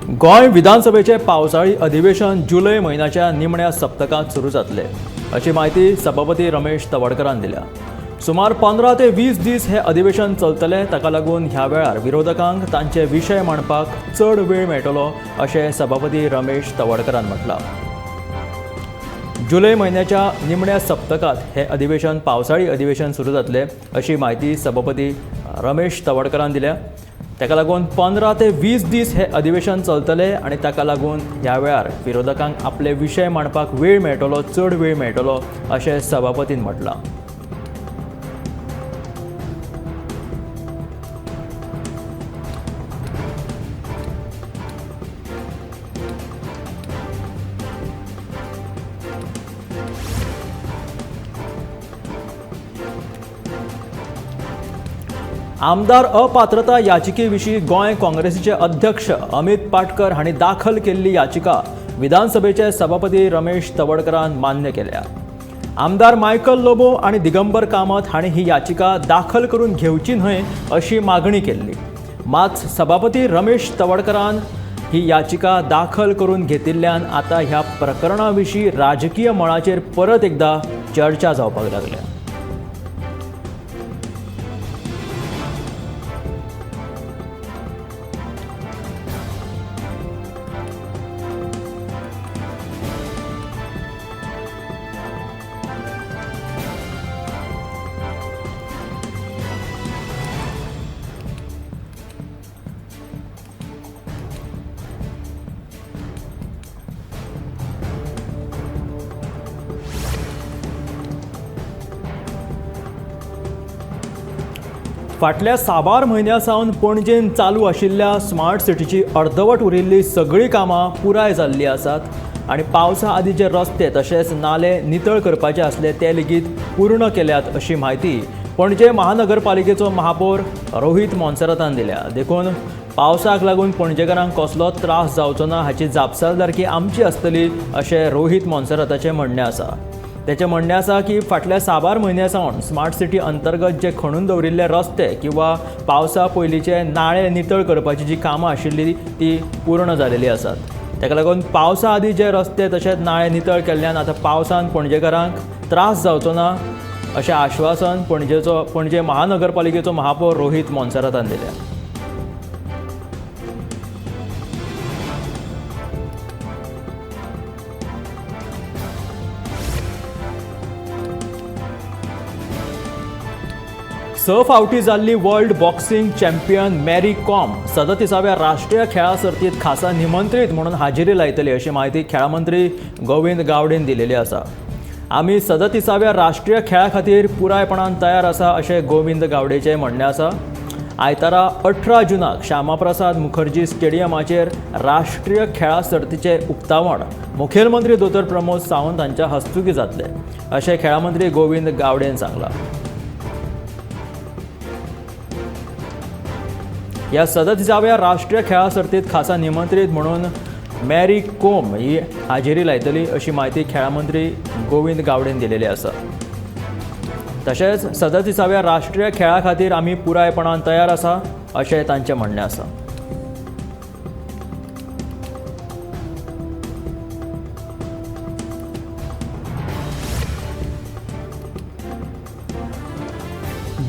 गोंय विधानसभेचे पावसाळी अधिवेशन जुलय म्हयन्याच्या निमण्या सप्तकांत सुरू जातले अशी म्हायती सभापती रमेश तवडकरान दिल्या। सुमार 15 ते 20 दीस हे अधिवेशन चलतले, ताका लागून ह्या वेळार विरोधकांक तांचे विशय मांडपाक चड वेळ मेळटलो अशें सभापती रमेश तवडकरान म्हटलां। जुलय म्हयन्याच्या निमण्या सप्तकांत हे अधिवेशन पावसाळी अधिवेशन सुरू जातले अशी म्हायती सभापती रमेश तवडकरान दिल्या। ताका लागून 15 ते 20 दीस हे अधिवेशन चलतले आनी ताका लागून ह्या वेळार विरोधकांक आपले विशय मांडपाक वेळ मेळटलो, चड वेळ मेळटलो अशें सभापतीन म्हटलां। आमदार अपात्रता याचिके विशीं गोंय काँग्रेसीचे अध्यक्ष अमित पाटकर हांणी दाखल केल्ली याचिका विधानसभेचे सभापती रमेश तवडकरान मान्य केल्या। आमदार मायकल लोबो आनी दिगंबर कामत हांणी ही याचिका दाखल करून घेवची न्हय अशी मागणी केल्ली, मात सभापती रमेश तवडकरान ही याचिका दाखल करून घेतिल्ल्यान आतां ह्या प्रकरणा विशीं राजकीय मळाचेर परत एकदा चर्चा जावपाक लागल्या। फाटल्या साबार म्हयन्या सावन पणजेन चालू आशिल्ल्या स्मार्ट सिटीची अर्दवट उरिल्ली सगळीं कामां पुराय जाल्लीं आसात आनी पावसा आदीं जे रस्ते तशेंच नाले नितळ करपाचे आसले ते लेगीत पूर्ण केल्यात अशी म्हायती पणजे महानगरपालिकेचो महापौर रोहित मोन्सेरातान दिल्या। देखून पावसाक लागून पणजेकारांक कसलोच त्रास जावचो ना हाची जापसालदारकी आमची आसतली अशें रोहित मोन्सेराताचें म्हणणें आसा। त्याचें म्हणणें आसा की फाटल्या साबार म्हयन्या सावन स्मार्ट सिटी अंतर्गत जे खणून दवरिल्ले रस्ते किंवा पावसा पयलींचे नाळे नितळ करपाची जी कामां आशिल्ली ती पूर्ण जालेली आसात। ताका लागून पावसा आदीं जे रस्ते तशेंच नाळे नितळ केल्ल्यान आतां पावसान पणजेकारांक त्रास जावचो ना अशें आश्वासन पणजे महानगरपालिकेचो महापौर रोहित मोन्सेरातान दिल्या। स फावटी जाल्ली world boxing champion Mary Kom 37व्या राष्ट्रीय खेळां सर्तीत खासा निमंत्रीत म्हणून हाजेरी लायतली अशी म्हायती खेळां मंत्री गोविंद गावडेन दिलेली आसा। आमी 37व्या राष्ट्रीय खेळां खातीर पुरायपणान तयार आसा अशें गोविंद गावडेचें म्हणणें आसा। आयतारा 18 जुनाक श्यामाप्रसाद मुखर्जी स्टेडियमाचेर राष्ट्रीय खेळां सर्तीचें उक्तावण मुखेलमंत्री दोतोर प्रमोद सावंत हांच्या हस्तुकीं जातलें अशें खेळां मंत्री गोविंद गावडेन सांगलां। ह्या 37व्या राष्ट्रीय खेळां सर्तीत खासा निमंत्रीत म्हणून मॅरी कोम ही हाजेरी लायतली अशी म्हायती खेळां मंत्री गोविंद गावडेन दिलेली आसा। तशेंच 37व्या राष्ट्रीय खेळां खातीर आमी पुरायपणान तयार आसा अशें तांचें म्हणणें आसा।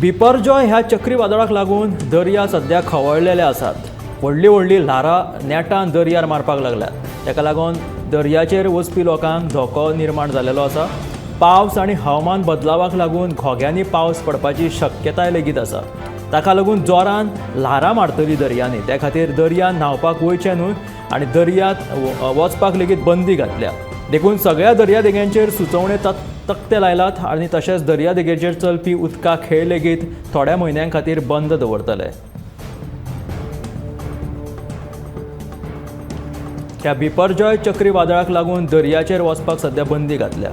बिपरजॉय ह्या चक्रीवादळाक लागून दर्या सध्या खवळलेले आसात। व्हडलीं व्हडलीं ल्हारां नेटान दर्यार मारपाक लागल्यात। ताका लागून दर्याचेर वचपी लोकांक धोको निर्माण जाल्लो आसा। पावस आनी हवामान बदलावाक लागून घोग्यांनी पावस पडपाची शक्यताय लेगीत आसा। ताका लागून जोरान ल्हारां मारतली दर्यांनी, त्या खातीर दर्यान न्हांवपाक वयचें न्हय आनी दर्यांत वचपाक लेगीत बंदी घातल्या। देखून सगळ्या दर्यादेगांचेर सुचोवणे तकटे लायलात आनी तशेंच दर्यादेगेचेर चलपी उदका खेळ लेगीत थोड्या म्हयन्यां खातीर बंद दवरतले। त्या बिपरजॉय चक्रीवादळाक लागून दर्याचेर वचपाक सध्या बंदी घातल्या।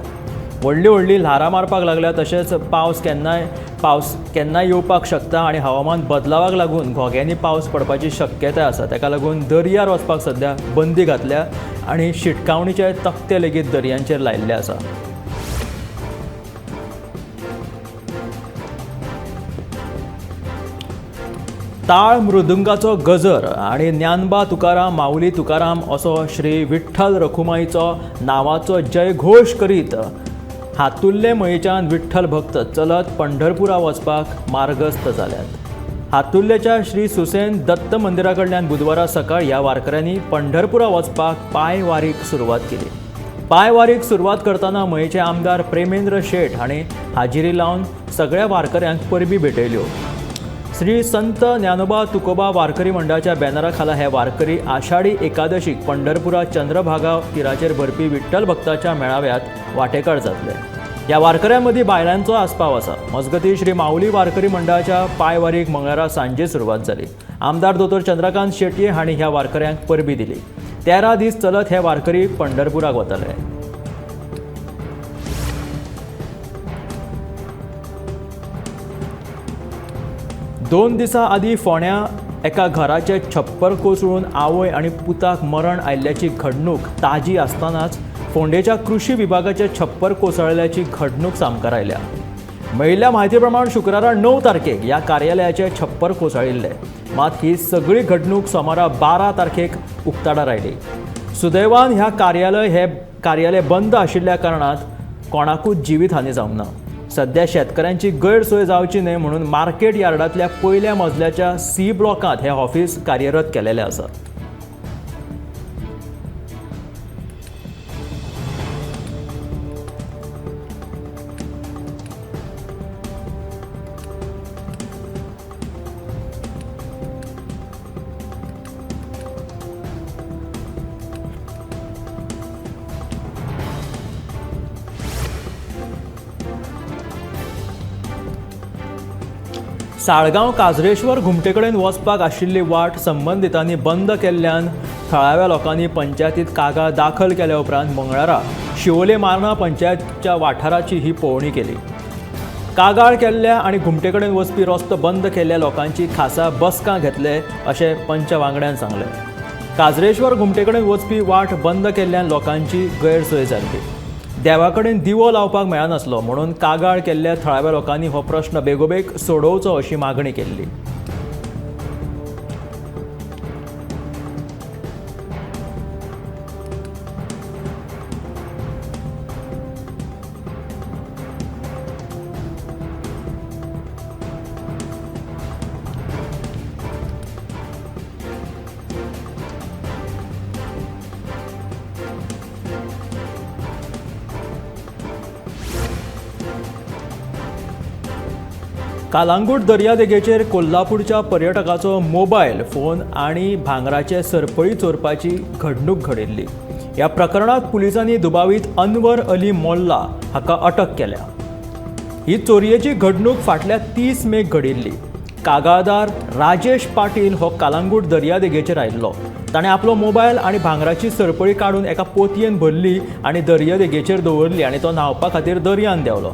व्हडलीं व्हडलीं ल्हारां मारपाक लागल्या तशेंच पावस केन्नाय येवपाक शकता आनी हवामान बदलावाक लागून घोग्यांनी पावस पडपाची शक्यताय आसा। ताका लागून दर्यार वचपाक सध्या बंदी घातल्या आनी शिटकावणीचे तकटे लेगीत दर्यांचेर लायिल्ले आसा। ताळ मृदुंगाचो गजर आनी ज्ञानबा तुकाराम माऊली तुकाराम असो श्री विठ्ठल रखुमाईचो नांवाचो जयघोश करीत हातुल्ले मयेच्यान विठ्ठल भक्त चलत पंढरपुरा वचपाक मार्गस्थ जाल्यात. हातुल्लेच्या श्री सुसेन दत्त मंदिरा कडल्यान बुधवारा सकाळ ह्या वारकऱ्यांनी पंढरपुरा वचपाक पांयवारीक सुरवात केली. पांयवारीक सुरवात करतना मयेचे आमदार प्रेमेंद्र शेट हांणी हाजिरी लावन सगळ्या वारकऱ्यांक परबी भेटयल्यो. श्री संत ज्ञानोबा तुकोबा वारकरी मंडळाच्या बॅनरा खाला हे वारकरी आषाढी एकादशीक पंढरपुरा चंद्रभागा तिराचेर भरपी विठ्ठल भक्ताच्या मेळाव्यात वांटेकार जातले. ह्या वारकऱ्यांमदीं बायलांचो आस्पाव आसा. मजगतीं श्री माऊली वारकरी मंडळाच्या पांयवारीक मंगळारा सांजे सुरवात जाली. आमदार दोतोर चंद्रकांत शेटये हांणी ह्या वारकऱ्यांक परबी दिली. 13 दीस चलत हे वारकरी पंढरपुराक वतले. दोन दिसां आदीं फोंड्या एका घराचें छप्पर कोसळून आवय आनी पुताक मरण आयिल्ल्याची घडणूक ताजी आसतनाच फोंडेच्या कृषी विभागाचें छप्पर कोसळ्ळ्याची घडणूक सामकार आयल्या. मेळिल्ल्या म्हायती प्रमाण शुक्रारा 9 तारखेक ह्या कार्यालयाचें छप्पर कोसळिल्लें. मात ही सगळी घडणूक सोमारा 12 तारखेक उक्ताडार आयली. सुदैवान ह्या कार्यालय बंद आशिल्ल्या कारणान कोणाकूच जिवीत हानी जावंक ना. सध्या शेतकऱ्यांची गैरसोय जावची न्हय म्हणून मार्केट यार्डांतल्या पयल्या मजल्याच्या सी ब्लॉकांत हें ऑफिस कार्यरत केलेलें आसा. साळगांव काजरेश्वर घुमटेकडेन वचपाक आशिल्ली वाट संबंदितांनी बंद केल्ल्यान थळाव्या लोकांनी पंचायतीत कागाळ दाखल केल्या उपरांत मंगळारा शिवोले मार्ना पंचायतच्या वाठाराची ही पळोवणी केली. कागाळ केल्ल्या आनी घुमटेकडेन वचपी रस्तो बंद केल्ल्या लोकांची खासा बसका घेतले अशें पंच वांगड्यान सांगलें. काजरेश्वर घुमटेकडेन वचपी वाट बंद केल्ल्यान लोकांची गैरसोय जाल्ली. देवा कडेन दिवो लावपाक मेळनासलो म्हणून कागाळ केल्ल्या थळाव्या लोकांनी हो प्रश्न बेगोबेग सोडोवचो अशी मागणी केल्ली. कालांगूट दर्यादेगेचेर कोल्हापूरच्या पर्यटकाचो मोबायल फोन आनी भांगराचे सरपळी चोरपाची घडणूक घडिल्ली. ह्या प्रकरणात पुलिसांनी दुबावीत अनवर अली मोल्ला हाका अटक केल्या. ही चोरयेची घडणूक फाटल्या 30 मेक घडिल्ली. कागाळदार राजेश पाटील हो कालांगूट दर्यादेगेचेर आयिल्लो. ताणें आपलो मोबायल आनी भांगराची सरपळी काडून एका पोतयेन भरली आनी दर्यादेगेचेर दवरली आनी तो न्हांवपा खातीर दर्यान देंवलो.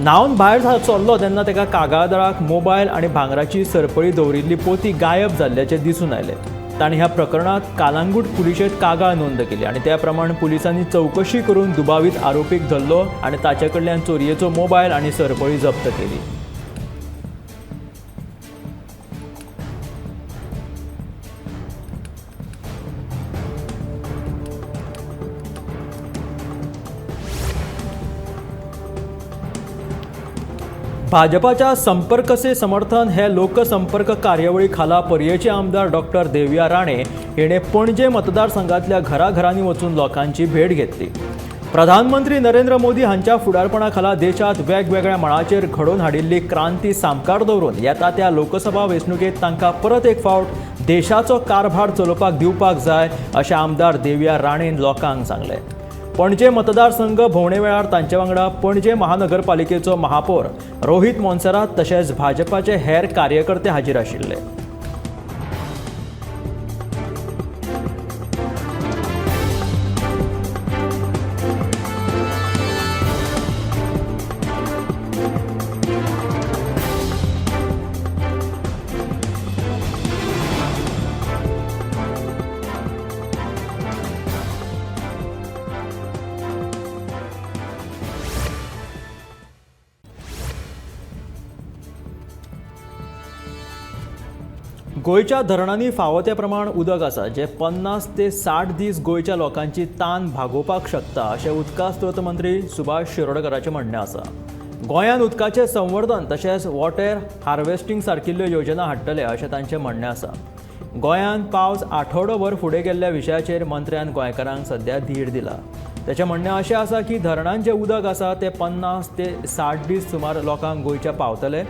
न्हावन भायर सरलो तेन्ना ताका कागाळदाराक मोबायल आनी भांगराची सरपळी दवरिल्ली पोती गायब जाल्ल्याचें दिसून आयलें. ताणें ह्या प्रकरणांत कालांगूट पुलिशेंत कागाळ नोंद केली आनी त्या प्रमाण पुलिसांनी चवकशी करून दुबावीत आरोपीक धरलो आनी ताचे कडल्यान चोरयेचो मोबायल आनी सरपळी जप्त केली. भाजपाच्या संपर्क से समर्थन हे लोकसंपर्क कार्यावळी खाला पर्येचे आमदार डॉक्टर देविया राणे हिणे पणजे मतदारसंघातल्या घराघरांनी वचून लोकांची भेट घेतली. प्रधानमंत्री नरेंद्र मोदी हांच्या फुडारपणा खाला देशात वेगवेगळ्या मळाचेर घडोवन हाडिल्ली क्रांती सामकार दवरून येता त्या लोकसभा वेंचणुकेत तांकां परत एक फावट देशाचो कारभार चलोवपाक दिवपाक जाय अशें आमदार देविया राणेन लोकांक सांगलें. पणजे मतदारसंघ भोंवणे वेळार तांचे वांगडा पणजे महानगरपालिकेचो महापौर रोहित मोन्सेरात तशेंच भाजपाचे हेर कार्यकर्ते हाजीर आशिल्ले. गोंयच्या धरणांनी फावो ते प्रमाण उदक आसा, जे 50 ते 60 दीस गोंयच्या लोकांची तान भागोवपाक शकता अशें उदका स्रोत मंत्री सुभाष शिरोडकराचें म्हणणें आसा। गोंयांत उदकाचें संवर्धन तशेंच वॉटर हार्वेस्टिंग सारकिल्ल्यो योजना हाडटले अशें तांचें म्हणणें आसा। गोंयांत पावस आठवडोभर फुडें गेल्ल्या विशयाचेर मंत्र्यान गोंयकारांक सध्या धीर दिला। ताचें म्हणणें अशें आसा की धरणांत जें उदक आसा तें 50 ते 60 दीस सुमार लोकांक गोंयच्या पावतले,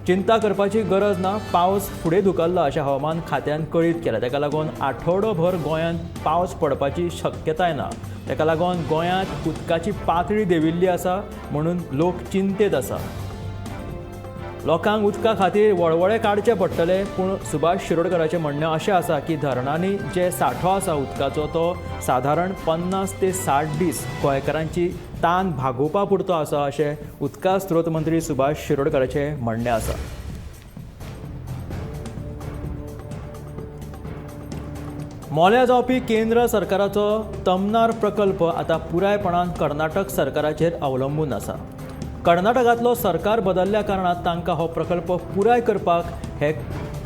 चिंता करपाची गरज ना। पावस फुडें धुकल्ला अशें हवामान खात्यान कळीत केलें। ताका लागून आठवडोभर गोंयांत पावस पडपाची शक्यताय ना। ताका लागून गोंयांत उदकाची पातळी देंविल्ली आसा म्हणून लोक चिंतेत आसा। लोकांक उदका खातीर वळवळे काडचे पडटले, पूण सुभाष शिरोडकराचें म्हणणें अशें आसा की धरणांनी जे सांठो आसा उदकाचो तो सादारण 50 ते 60 दीस गोंयकारांची तान भागोवपा पुरतो आसा अशें उदका स्रोत मंत्री सुभाष शिरोडकराचें म्हणणें आसा। मोल्या जावपी केंद्र सरकाराचो तमनार प्रकल्प आतां पुरायपणान कर्नाटक सरकाराचेर अवलंबून आसा। कर्नाटकांतलो सरकार बदलल्या कारणान तांकां हो प्रकल्प पुराय करपाक हे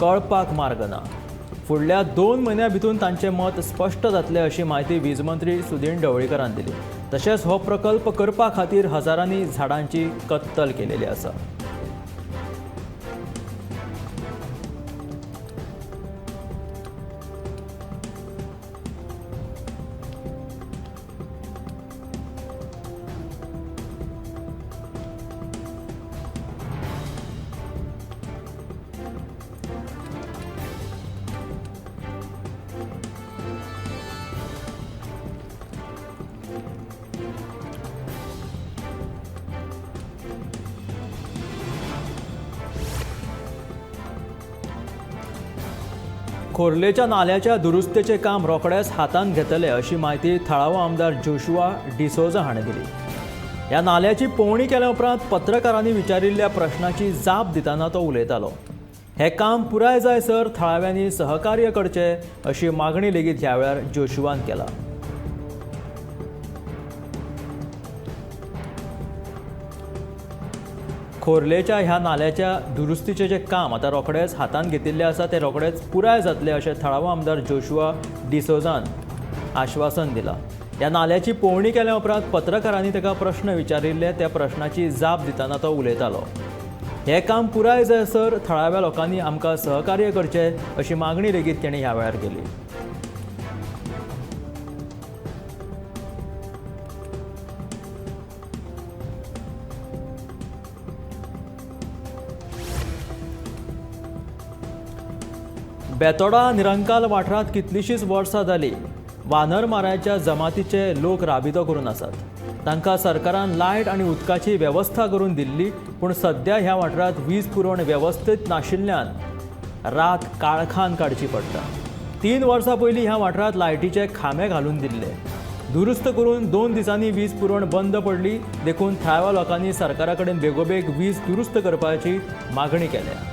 कळपाक मार्ग ना। फुडल्या 2 म्हयन्यां भितर तांचें मत स्पश्ट जातलें अशी म्हायती वीज मंत्री सुदीन ढवळीकरान दिली। तशेंच हो प्रकल्प करपा खातीर हजारांनी झाडांची कत्तल केलेली आसा। खोर्लेच्या नाल्याच्या दुरुस्तेचें काम रोखडेंच हातांत घेतले अशी म्हायती थळावो आमदार जोशुआ डिसोजा हाणें दिली। ह्या नाल्याची पळोवणी केल्या उपरांत पत्रकारांनी विचारिल्ल्या प्रश्नाची जाप दितना तो उलयतालो। हें काम पुराय जाय सर थळाव्यांनी सहकार्य करचें अशी मागणी लेगीत ह्या वेळार जोशुआन केला। खोर्लेच्या ह्या नाल्याच्या दुरुस्तीचें जें काम आतां रोखडेंच हातांत घेतिल्लें आसा तें रोखडेंच पुराय जातलें अशें थळावो आमदार जोशुआ डिसोजान आश्वासन दिलां। ह्या नाल्याची पळोवणी केल्या उपरांत पत्रकारांनी ताका प्रश्न विचारिल्ले, त्या प्रश्नाची जाप दितना तो उलयतालो। हें काम पुराय जाय सर थळाव्या लोकांनी आमकां सहकार्य करचें अशी मागणी लेगीत ताणें ह्या वेळार केली। बेतोडा निरंकाल वाठारांत कितलींशींच वर्सां जालीं वानरमाराच्या जमातीचे लोक राबितो करून आसात। तांकां सरकारान लायट आनी उदकाची वेवस्था करून दिल्ली, पूण सद्या ह्या वाठारांत वीज पुरवण वेवस्थीत नाशिल्ल्यान रात काळखान काडची पडटा। 3 वर्सां पयलीं ह्या वाठारांत लायटीचे खांबे घालून दिल्ले, दुरुस्त करून 2 दिसांनी वीज पुरवण बंद पडली। देखून थळाव्या लोकांनी सरकारा कडेन बेगोबेग वीज दुरुस्त करपाची मागणी केल्या।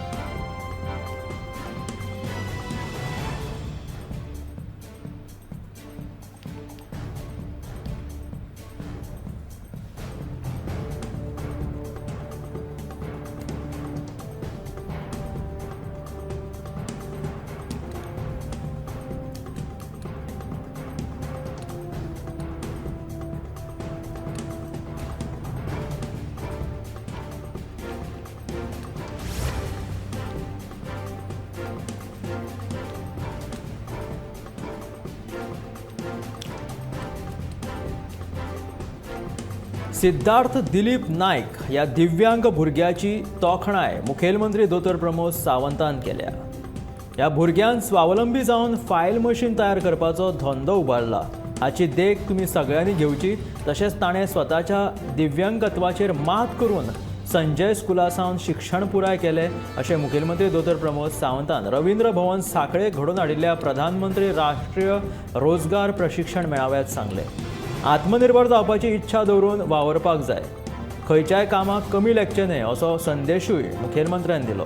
सिद्धार्थ दिलीप नायक ह्या दिव्यांग भुरग्याची तोखणाय मुखेलमंत्री दोतोर प्रमोद सावंतान केल्या। ह्या भुरग्यान स्वावलंबी जावन फायल मशीन तयार करपाचो धंदो उबारला, हाची देख तुमी सगळ्यांनी घेवची। तशेंच ताणें स्वताच्या दिव्यांगत्वाचेर मात करून संजय स्कुला सावन शिक्षण पुराय केलें अशें मुखेलमंत्री दोतोर प्रमोद सावंतान रवींद्र भवन सांखळे घडोवन हाडिल्ल्या प्रधानमंत्री राष्ट्रीय रोजगार प्रशिक्षण मेळाव्यात सांगलें। आत्मनिर्भर जावपाची इच्छा दवरून वावरपाक जाय, खंयच्याय कामाक कमी लेखचें न्हय असो संदेशूय मुखेलमंत्र्यान दिलो।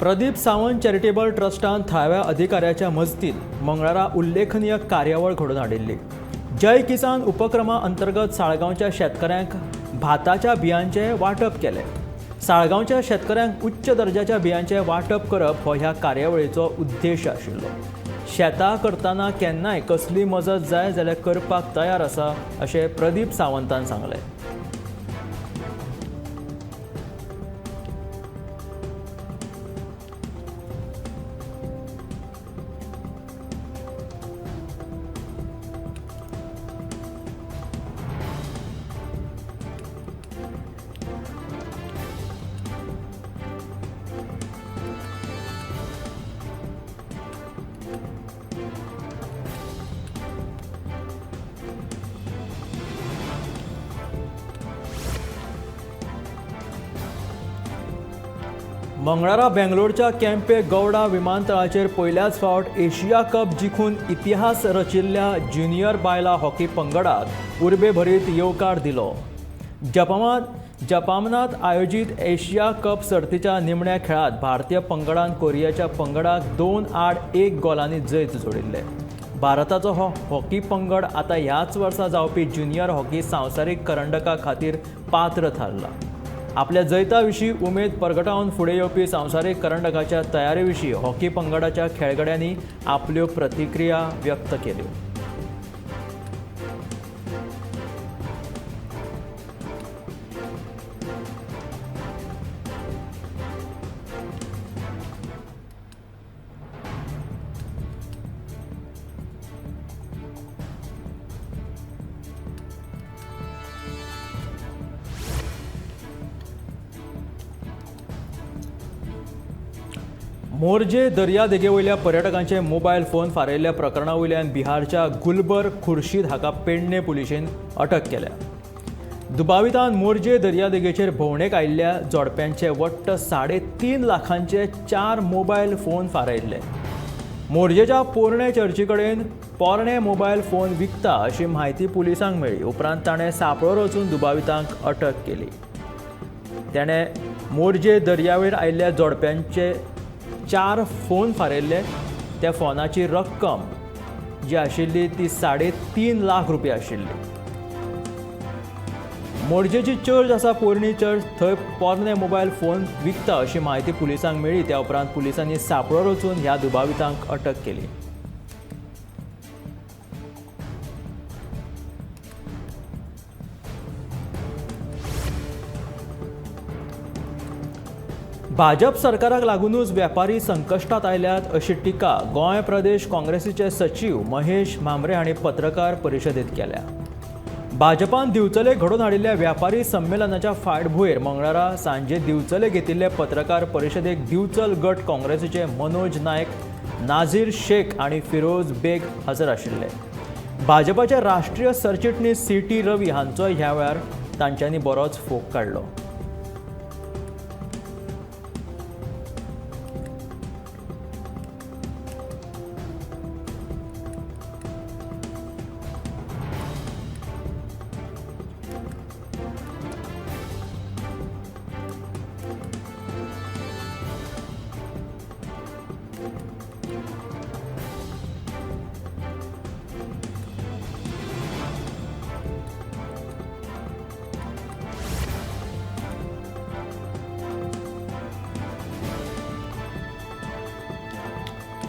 प्रदीप सावंत चॅरिटेबल ट्रस्टान थळाव्या अधिकाऱ्याच्या मजतीन मंगळारा उल्लेखनीय कार्यावळ घडोवन हाडिल्ली. जय किसान उपक्रमा अंतर्गत साळगांवच्या शेतकऱ्यांक भाताच्या बियांचें वांटप केलें. साळगांवच्या शेतकऱ्यांक उच्च दर्जाच्या बियांचें वांटप करप हो ह्या कार्यावळीचो उद्देश आशिल्लो. शेतां करतना केन्नाय कसली मजत जाय जाल्यार करपाक तयार आसा अशें प्रदीप सावंतान सांगलें. मंगळारा बेंगलोरच्या केम्पे गौडा विमानतळाचेर पयल्याच फावट एशिया कप जिखून इतिहास रचिल्ल्या ज्युनियर बायला हॉकी पंगडाक उर्बेभरीत येवकार दिलो. जपानांत आयोजीत एशिया कप सर्तीच्या निमण्या खेळांत भारतीय पंगडान कोरियाच्या पंगडाक 2-1 गोलांनी जैत जोडिल्लें. भारताचो हो हॉकी पंगड आतां ह्याच वर्सा जावपी ज्युनियर हॉकी संवसारीक करंडका खातीर पात्र थारला. आपल्या जैता विशीं उमेद परगटावन फुडें येवपी संवसारीक करंडकाच्या तयारे विशीं हॉकी पंगडाच्या खेळगड्यांनी आपल्यो प्रतिक्रिया व्यक्त केल्यो. मोरजे दर्यादेगेवयल्या पर्यटकांचे मोबायल फोन फारयल्ल्या प्रकरणा वयल्यान बिहारच्या गुलबर खुर्शीद हाका पेडणे पुलिशेन अटक केल्या. दुबावितान मोरजे दर्यादेगेचेर भोंवडेक आयिल्ल्या जोडप्यांचे वट्ट 3.5 लाखांचे 4 मोबायल फोन फारयल्ले. मोरजेच्या पोरणे चर्ची कडेन पोरणे मोबायल फोन विकता अशी म्हायती पुलिसांक मेळ्ळी. उपरांत ताणें सांपळो रचून दुबावितांक अटक केली. ताणें मोरजे दर्यावेळ आयिल्ल्या जोडप्यांचे 4 फोन फारयल्ले. त्या फोनाची रक्कम जी आशिल्ली ती 3.5 लाख रुपया आशिल्ली. मोरजेची चर्च आसा पोरणी चर्च, थंय पोरणे मोबायल फोन विकता अशी म्हायती पुलिसांक मेळ्ळी. त्या उपरांत पुलिसांनी सांपळो रचून ह्या दुबावितांक अटक केली. भाजप सरकाराक लागूनच व्यापारी संकश्टात आयल्यात अशी टिका गोंय प्रदेश काँग्रेसीचे सचीव महेश म्हांबरे हांणी पत्रकार परिशदेत केल्या. भाजपान दिवचले घडोवन हाडिल्ल्या व्यापारी संमेलनाच्या फाटभुंयेर मंगळारा सांजे दिवचले घेतिल्ले पत्रकार परिशदेक दिवचल गट काँग्रेसीचे मनोज नायक, नाझीर शेख आनी फिरोज बेग हजर आशिल्ले. भाजपाचे राष्ट्रीय सरचिटणीस सी.टी. रवी हांचो ह्या वेळार तांच्यांनी बरोच फोग काडलो.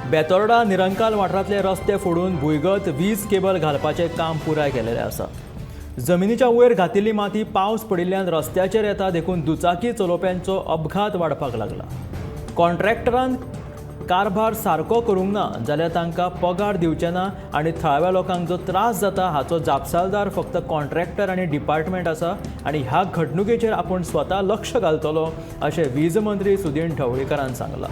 बेतोर्डा निरंकाल वाठारांतले रस्ते फोडून भुंयगत वीज केबल घालपाचें काम पुराय केलेलें आसा. जमिनीच्या वयर घातिल्ली माती पावस पडिल्ल्यान रस्त्याचेर येता देखून दुचाकी चलोवप्यांचो अपघात वाडपाक लागला. कॉन्ट्रॅक्टरान कारभार सारको करूंक ना जाल्यार तांकां पगार दिवचे ना आनी थळाव्या लोकांक जो त्रास जाता हाचो जापसालदार फक्त कॉन्ट्रॅक्टर आनी डिपार्टमेंट आसा आनी ह्या घडणुकेचेर आपूण स्वता लक्ष घालतलो अशें वीज मंत्री सुदीन ढवळीकरान सांगलां.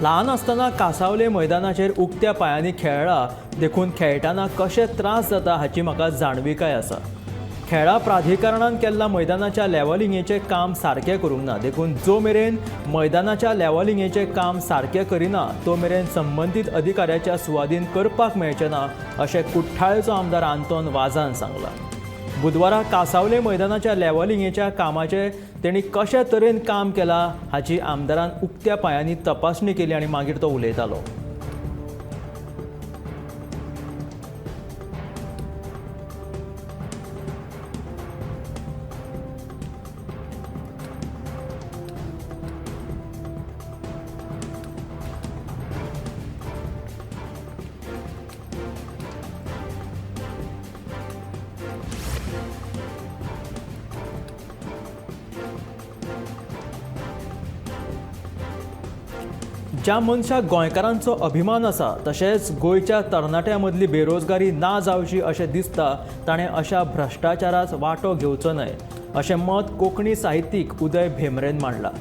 ल्हान आसतना कासावले मैदानाचेर उक्त्या पांयांनी खेळ्ळा, देखून खेळटाना कशे त्रास जाता हाची म्हाका जाणविकाय आसा। खेळां प्राधिकरणान केल्ल्या मैदानाच्या लेवलिंगेचें काम सारकें करूंक ना, देखून जो मेरेन मैदानाच्या लेवलिंगेचें काम सारकें करिना तो मेरेन संबंदीत अधिकाऱ्याच्या सुवादीन करपाक मेळचें ना अशें कुठ्ठाळेचो आमदार आंतोन वाजान सांगलां। बुधवारा कासावले मैदानाच्या लेवलिंगेच्या कामाचें तेणी कशे तरेन काम केलां हाची आमदारान उक्त्या पांयांनी तपासणी केली आनी मागीर तो उलयतालो। ज्या मनशाक गोंयकारांचो अभिमान आसा तशेंच गोंयच्या तरणाट्यां मदली बेरोजगारी ना जावची अशें दिसता ताणें अशा भ्रश्टाचाराक वांटो घेवचो न्हय अशें मत कोंकणी साहित्यीक उदय भेंब्रेन मांडलां।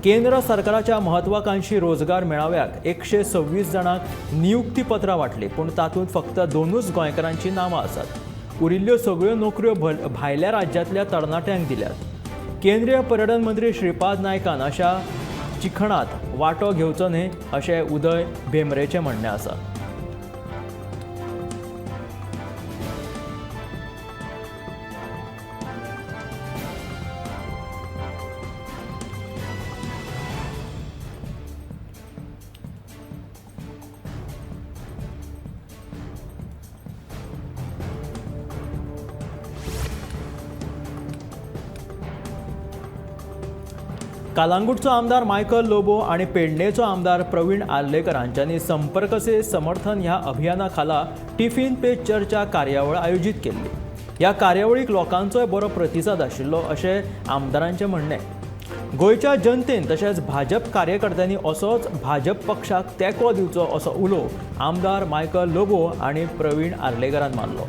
केंद्र सरकाराच्या महत्वाकांक्षी रोजगार मेळाव्याक 126 जाणांक नियुक्तीपत्रां वांटलीं, पूण तातूंत फक्त 2 गोंयकारांचीं नांवां आसात। उरिल्ल्यो सगळ्यो नोकऱ्यो भायल्या राज्यांतल्या तरणाट्यांक दिल्यात। केंद्रीय पर्यटन मंत्री श्रीपाद नायकान अशा चिखणात वांटो घेवचो न्हय अशें उदय भेंब्रेचें म्हणणें आसा। कालांगुटचो आमदार मायकल लोबो आनी पेडणेचो आमदार प्रवीण आर्लेकर हांच्यांनी संपर्क से समर्थन ह्या अभियाना खाला टिफिन पे चर्चा कार्यावळ आयोजीत केल्ली। ह्या कार्यावळीक लोकांचोय बरो प्रतिसाद आशिल्लो अशें आमदारांचें म्हणणें। गोंयच्या जनतेन तशेंच भाजप कार्यकर्त्यांनी असोच भाजप पक्षाक तेंको दिवचो असो उलो आमदार मायकल लोबो आनी प्रवीण आर्लेकरान मारलो।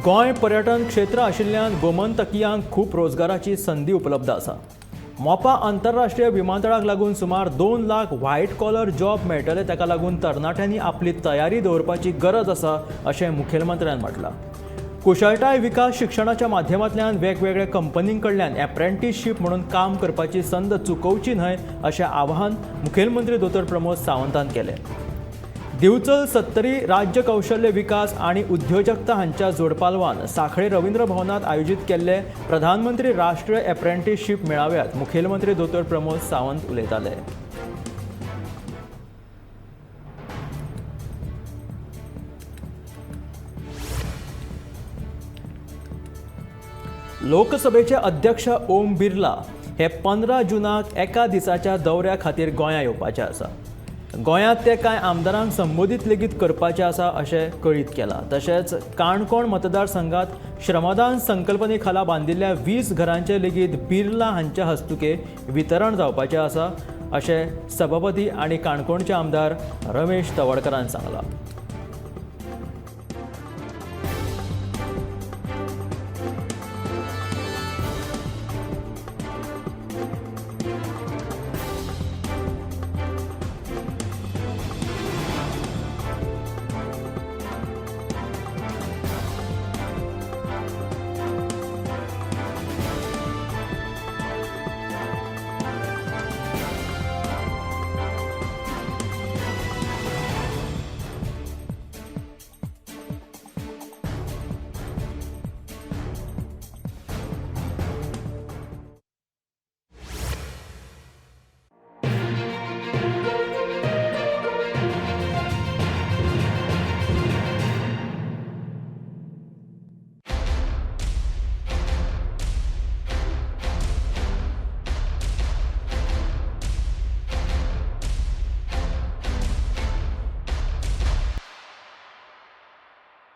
गोंय पर्यटन क्षेत्र आशिल्ल्यान गोमंतकियांक खूब रोजगाराची संदी उपलब्ध आसा। मोपा आंतरराष्ट्रीय विमानतळाक लागून सुमार 2 लाख व्हायट कॉलर जॉब मेळटले, ताका लागून तरणाट्यांनी आपली तयारी दवरपाची गरज आसा अशें मुखेलमंत्र्यान म्हटलां। कुशळटाय विकास शिक्षणाच्या माध्यमांतल्यान वेगवेगळ्या कंपनीं कडल्यान एप्रेंटिसशीप म्हणून काम करपाची संद चुकोवची न्हय अशें आवाहन मुखेलमंत्री दोतोर प्रमोद सावंतान केलें। दिवचल सत्तरी राज्य कौशल्य विकास आनी उद्योजकता हांच्या जोडपालवान सांखळे रवींद्र भवनात आयोजीत केल्ले प्रधानमंत्री राष्ट्रीय एप्रेंटिसशीप मेळाव्यात मुखेलमंत्री दोतोर प्रमोद सावंत उलयताले। लोकसभेचे अध्यक्ष ओम बिर्ला हे 15 जूनाक एका दिसाच्या दौऱ्या खातीर गोंया येवपाचे आसा। गोंयांत ते कांय आमदारांक संबोधीत लेगीत करपाचें आसा अशें कळीत केलां। तशेंच काणकोण मतदारसंघात श्रमदान संकल्पने खाला बांदिल्ल्या 20 घरांचें लेगीत बिर्ला हांच्या हस्तुके वितरण जावपाचें आसा अशें सभापती आनी काणकोणचे आमदार रमेश तवडकरान सांगलां।